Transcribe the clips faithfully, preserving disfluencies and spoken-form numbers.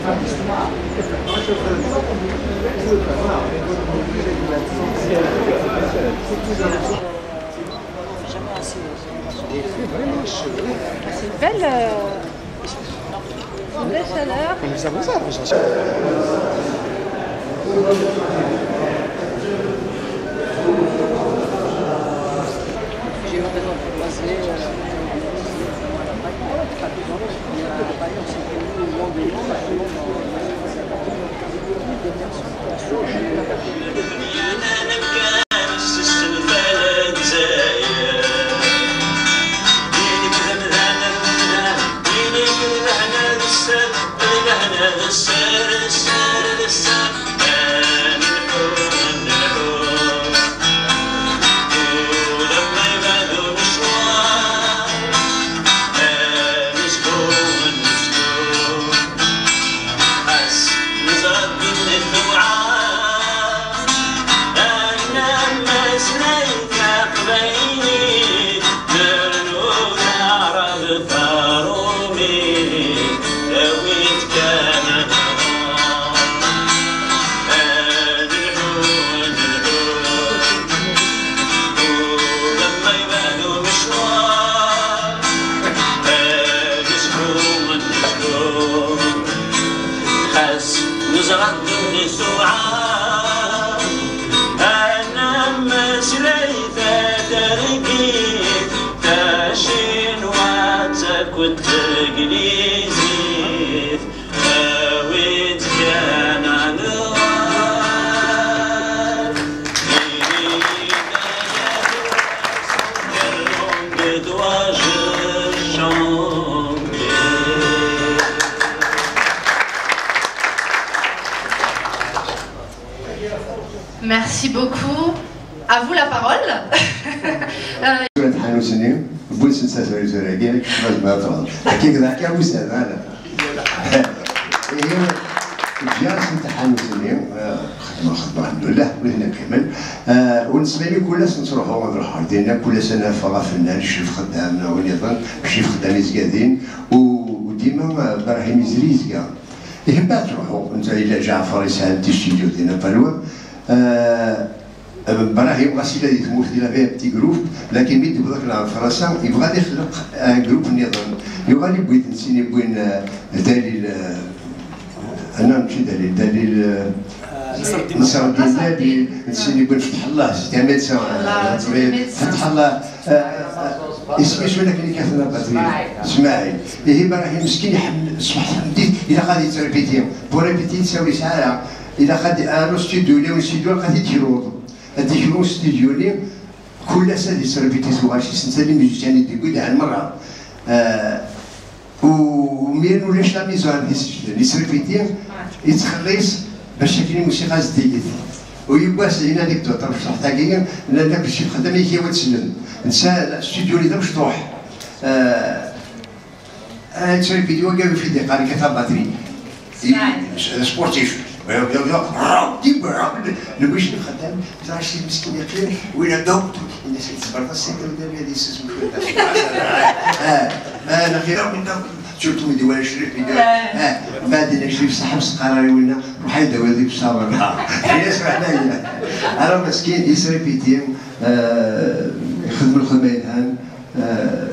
C'est une belle, euh, une belle chaleur. J'ai eu l'occasion de croiser, euh, Neẓra ddunit tewɛer, ad nemmeslay tatergit, tacinwat akked teglizit, awi-d kan ad nɣer. Merci beaucoup. À vous la parole. Euh, Tura tḥanut-nni, wwin-sen tasarut tura-agi, kecc ma tebɣiḍ. Akka d akka usan, ala. Ihi, ǧǧiɣ-asen taḥanut-nni, eh, xedmeɣ, xedmeɣ, alḥemdulillah, wid-nni qqimen. Eh, ur nesmami kul ass nettruḥu ad nruḥ ɣer dinna, kul ass ad naf afennan, Crif Xeddam, neɣ win iḍen, Crif Xeddam yezga din, u, u dima, eh, Brahim Izri yezga. Ihi mbeɛd truḥu, netta yella Ǧaɛfar yesɛan ti studio dinna pas loin. Eh, Brahim ɣas yella di tmurt, il avait un petit groupe, lakin mi d-yewweḍ akken ɣer Fransa, yebɣa ad ixleq un groupe nniḍen. Yuɣal yewwi-d, d sin yewwin, eh, Dalil, eh, non, mačči Dalil, Dalil, eh, Nasreddin Dalil, d sin yewwin Fetḥellah, c'était un médecin, eh, Fetḥellah, eh, eh, isem-is win akken yekkaten abatri, Smaɛil. Ihi Brahim meskin iḥemmel ṣṣbeḥ tameddit, ilaq ad yettrépéti. Pour répéter, ur yesɛi ara. Ilaq ad d-, ar ustudio, illa un studio, ilaq ad t-id-kruḍ. Ad d-ikru ustudio-nni, kul ass ad yesrebiti tuɣac-is, netta d imizuzyan i d-yewwi daɛen merra. Eh, u mi ara ulac la mise en scène, yesrebiti, yettxelliṣ bac akken imusiqa zeddiget. U yiwwas, une anecdote, tamecṭuḥt-agi, llan akk Crif Xeddam i k-yawi ad teslen. Netta, studio-nni d amecṭuḥ. Eh, Ah, tu sais, vidéo, gars, fait des caricature batterie. Sportif. Le bouche de Khatam, ça, c'est ce qu'il y a fait. Oui, la dope. Il essaie de se barrer, c'est comme David, c'est ce que je veux dire. Ah, ah, la خير من dope. Surtout, il dit, ouais, je suis vidéo. Ah, بعدين شريف صاحب سقارة وينا، روح يداوي هذيك الصابر. هي سمعنا هنا. Alors, مسكين، يسري بيتي، آه، يخدم الخدمة يلهان، آه،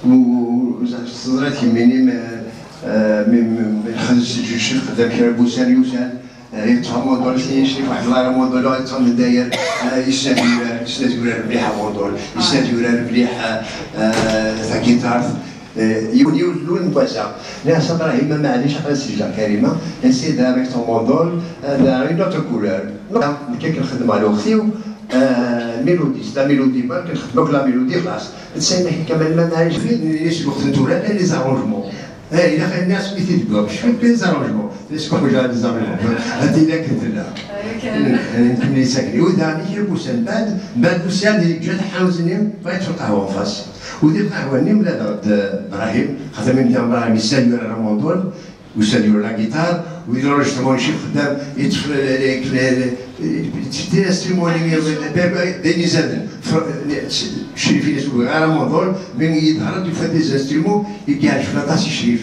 وزعما تضرات يميني، ما، آه، من، من، من خمس سجل شيخ قدام كرا بوسان يوسان، آه، يتفهم موضوع الاثنين شريف واحد الله موضوع لو يتفهم من داير، آه، يسناد يورار، يسناد يورار مليح موضوع، يسناد يورار مليح، آه، آه، ذا جيتار، آه، يون، يون، لون بواسع. لا، صبر، هما معليش، خلاص، سجل كريمة، سي ذا افيك تون موندول، آه، ذا اون اوتر كولور. نو، كيك الخدمة لو خيو، آه، ميلودي، ستا ميلودي برك، نخدموك لا ميلودي خلاص. تسمى كمان ما نعيش فيه، نجلس الوقت نتورى لي زارونجمون. اه، إلا خلينا الناس اللي تدبر، شوية لي زارونجمون. ليش كون جا لي زارونجمون؟ هادي لا كنت لا. يمكن لي ساكني. وإذا راني كي بوسان بعد، بعد بوسان اللي جات حاوزني، بغيت في القهوة فاس. ودي القهوة ني ولا إبراهيم، خاطر من إبراهيم يسالي على رمضان. ويساليو لا guitare، ويديرو لونجسترومون شي خدام، يطفي لي، لي، لي، لي، لي، ديني زادن. شريف يسوق على موضوع، من يظهر دو فات دي زانسترومون، يقعد في لاطاس شريف.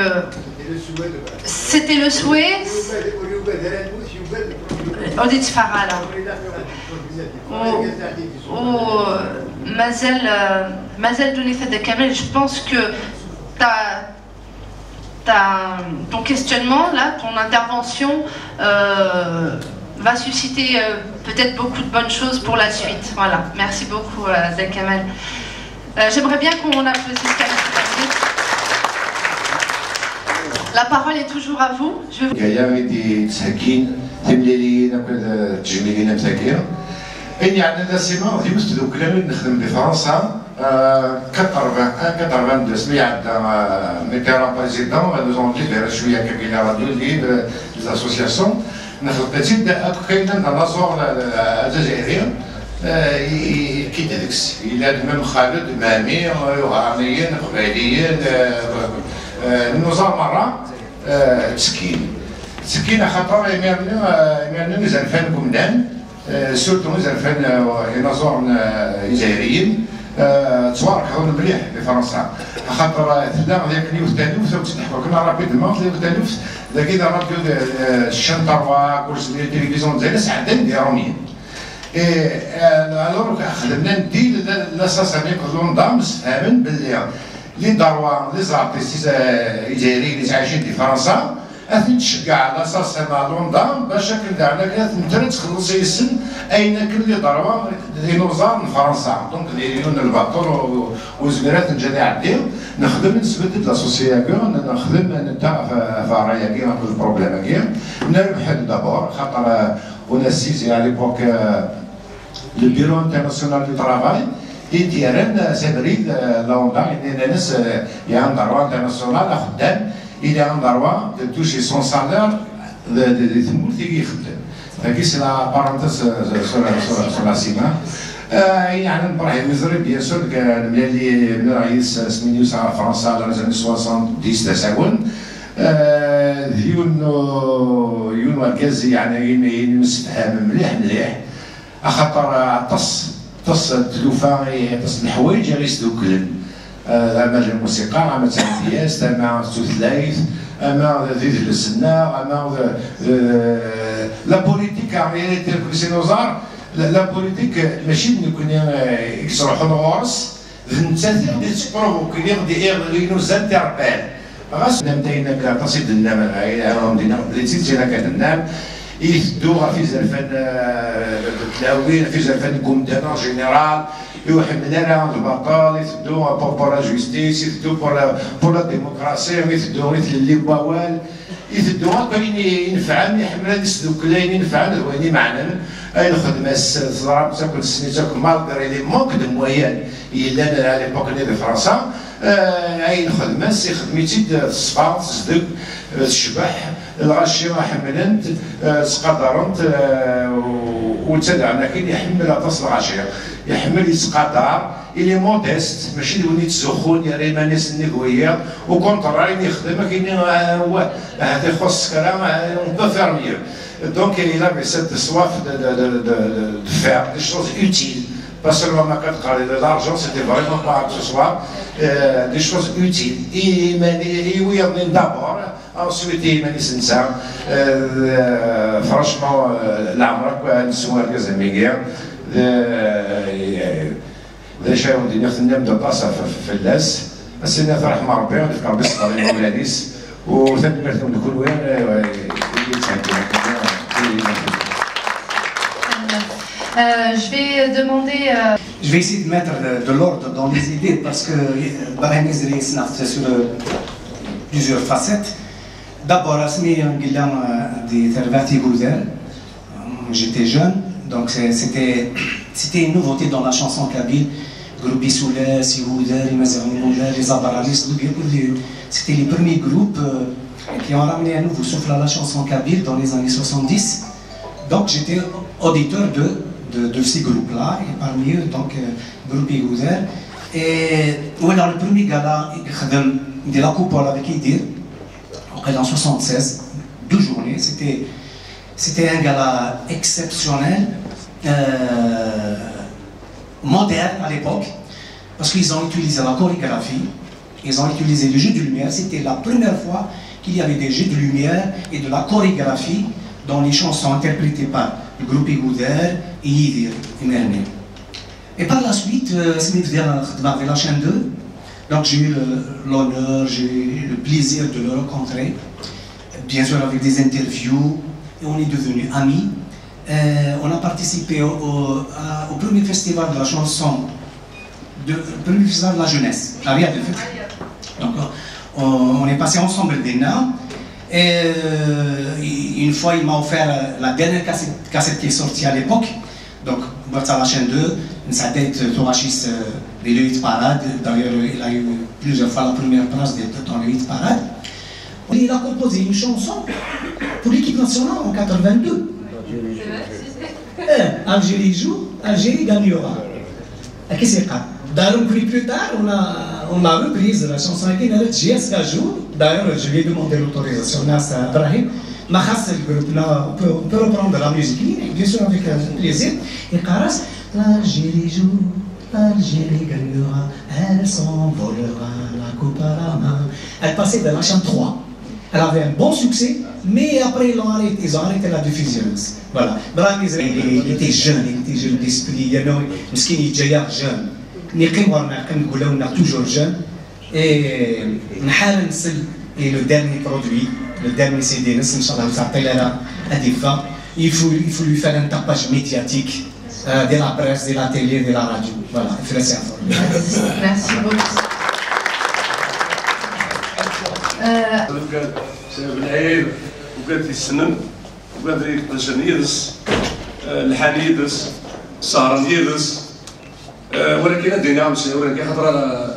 c'était le souhait. Ur d-yetteffeɣ ara. U, u mazal, euh, mazal ddunit a Dda Kamal, je pense que ta, ta, ton questionnement, là, ton intervention, euh, va susciter, euh, peut-être beaucoup de bonnes choses pour la suite. Voilà, merci beaucoup, euh, Dda Kamal. Euh, j'aimerais bien qu'on applaudisse Camille Fernandez. La parole est toujours à vous. Je vais vous... Aya i d-yettheggiin timliliyin akked, eh, tejmilin am tagi. Ayen yeɛnan Nasima d yiwet tdukla i nexdem di Fransa, eh, quatre-vingts, eh, quatre-vingt-deux, mi iɛedda, eh, mi ṭṭireɣ président, nous avons libéré cwiya akka la radio libre, les associations. Nexleq-itt-id akk akken d anaẓur, eh, azzayri, eh, i, i, i deg-s. Yella-d même Xaled, Mami, eh, Iɣerniyen, Iqbayliyen, eh, eh, nuẓar merra, eh, ttekkin. Ttekkin axaṭer imir-nni, eh, imir-nni izerfan n umdan, eh, surtout izerfan, eh, inaẓuren, eh, izzayriyen, eh, ttwarekḍen mliḥ di Fransa. Axaṭer, eh, tella d akken yiwet taluft, ur tt-id-ḥkuɣ kan rapidement, tella yiwet taluft, dagi d ṛṛadyu d, eh, chaîne trois, ur zmiren télévision d Lezzayer, sɛeddan d Iṛumyen. Et, eh, alors, xedmen un deal, la, la S A C M akked l'ONDAM, msefhamen belli les droits, les artistes, eh, izzayriyen yettɛicin di Fransa, ad ten-tceggeɛ la S A C M, l'ONDAM, bac akken daɣen akken ad ten-, ad txelleṣ yes-sen ayen akken les droits d inuẓar n Fransa. Donc, d yiwen n lbaṭel u, u, ur zmiren ad ten-ǧǧen iɛeddi. Nexdem, nesbedd-d l'associé-agi, n-, nexdem, netta ɣef, ɣef ṛṛay-agi, ɣef le problème-agi. Nerbeḥ-d d'abord, xaṭer, euh, on a saisi à l'époque, euh, le Bureau international du travail, i d-yerran, euh, s abrid, euh, l'ONDAM, yenna-as, euh, il y a un droit international, axeddam, il y a un droit de toucher son salaire de, de, de tmurt i ixeddem. Tagi, c'est la parenthèse, euh, sur la, sur la, sur la cima. Euh, yeɛni Ibrahim Mezri, bien sûr, que nemlal-, mlaleɣ yid-s asmi n-, ɣer Fransa, dans les années soixante-dix d asawen. Euh, d yiwen n-, yiwen wergaz, yeɛni, i nemsefham mliḥ, mliḥ. Axaṭer, eh, aṭas, aṭas n tlufa, eh, aṭas n leḥwayeǧ i ɣ-isduklen. Eh, ama d lmusiqa, ama d tamedyazt, ama d tutlayt, ama d idles-nneɣ, ama d, eh, la politique, en réalité, si nuẓar, la, la politique, mačči d nekkni, eh, i yettruḥun ɣur-s, d nettat i ɣ-d-yettprovokin, i ɣ-d-, i ɣ-d-inuzan tirebbal. Ɣas tennam-d ayen akka, aṭas i d-tennam, ɣer-, ɣer-, am d-iniɣ belli d tidet ayen akka tennam, iteddu ɣef izerfan, eh, n tlawin, ɣef izerfan n umdan en général, ur iḥemmel ara lbaṭel, iteddu pour, pour la justice, iteddu pour la, pour la démocratie, iteddu i tlelli n wawal, iteddu akk ayen i-, inefɛen, iḥemmel ad isdukkel ayen inefɛen d wayen imeɛnen. Ay lxedma-s, teẓram-tt akk, nessen-itt akk, malgré les manques de moyens yellan à l'époque-nni di Fransa, eh, ay lxedma-s, ixdem-itt-id teṣfa, tezdeg, eh, tecbeḥ, lɣaci ḥemmlen-t, eh, ttqadaren-t, eh, u, u netta daɣen akin iḥemmel aṭas lɣaci, iḥemmel yettqadar, il est modeste, mačči d win yettzuxxun, yerra iman-is nnig wiyiḍ, au contraire, ayen yexdem akin, eh, wah, ahat ixuṣṣ kra, eh, on peut faire mieux. Donc, il avait cette soif de, de, de, de, de faire des choses utiles. Pas seulement ma carte, l'argent, c'était vraiment pas accessoire, euh, des choses utiles. I, i, i, oui, d'abord, ensuite, i, euh, franchement, euh, la marque, quoi, une soirée, euh, D acu ara wen-d-iniɣ, tennam-d aṭas ɣef, ɣef, fell-as. As-iniɣ ṛṛeḥma n Ṛebbi, ad yefk Ṛebbi ṣṣber i yimawlan-is, u tanemmirt-nwen kunwi, eh, i, i, i, i, i, Euh, je vais demander. Euh... Je vais essayer de mettre de, de l'ordre dans les idées parce que, euh, Brahim Mezri, c'est sur, euh, plusieurs facettes. D'abord, asmi nella, euh, di terbaɛt igudar, j'étais jeune, donc c'est- c'était c'était une nouveauté dans la chanson kabyle. Groupe Isoulas, Igudar, Imaziɣen Igudar, les Abralis, c'était les premiers groupes, euh, qui ont ramené un nouveau souffle à la chanson kabyle dans les années soixante-dix. Donc j'étais auditeur de de, de ces groupes-là, et parmi eux, donc, euh, groupe Igoudar. Et voilà, le premier gala, il y a la coupole avec Idir, en soixante-seize, deux journées. C'était, c'était un gala exceptionnel, euh, moderne à l'époque, parce qu'ils ont utilisé la chorégraphie, ils ont utilisé le jeu de lumière. C'était la première fois qu'il y avait des jeux de lumière et de la chorégraphie dans les chansons interprétées par le groupe Igoudar et Idir Imerni. Et par la suite, euh, c'est venu vers la chaîne deux. Donc j'ai eu le- l'honneur, j'ai eu le plaisir de le rencontrer, bien sûr avec des interviews, et on est devenus amis. Euh, on a participé au, au- à- au premier festival de la chanson, de, le premier festival de la jeunesse, à Riyad El Fetr. Donc on, on est passé ensemble des nains. Et euh, une fois, il m'a offert euh, la dernière cassette, cassette qui est sortie à l'époque. Donc, Bartha la chaîne deux, Nsadet Tourachis, euh, de le hit parade. D'ailleurs, il a eu plusieurs fois la première place de- dans le hit parade. Il a composé une chanson pour l'équipe nationale en quatre-vingt-deux. Eh, Algérie joue, Algérie gagnera. Qu'est-ce que c'est? D'ailleurs, plus, plus tard, on a, on a repris la chanson qui n'a J S Kajou. D'ailleurs, je lui ai demandé l'autorisation à Brahim. Ma khas le groupe, là, on peut, on peut reprendre la musique, bien sûr, avec euh, plaisir. Et Karas, l'Algérie joue, l'Algérie gagnera, elle s'envolera, la coupe à la main. Elle passait dans la chaîne trois. Elle avait un bon succès, mais après ils ont arrêté, ils ont arrêté la diffusion. Voilà. Brahim Israël, il, il était jeune, il était jeune d'esprit. Il y a un مسكين يجي jeune. نقي ورنا نقول toujours jeune. Et نحال نسل et le dernier produit, le dernier C D نس إن شاء الله تعطي لنا أدفة. Il faut, il faut lui faire un tapage médiatique. آه، ديال la presse, ديال la télé, ديال la radio. Voilà, فلاس يعرفوا. Merci beaucoup. Euh, وكان سبب العيد، وكان تيسنن، وكان تيقدشن يدس، آه، الحال يدس، سهران يدس، آه، ولكن الدنيا عم شي، ولكن خاطر أنا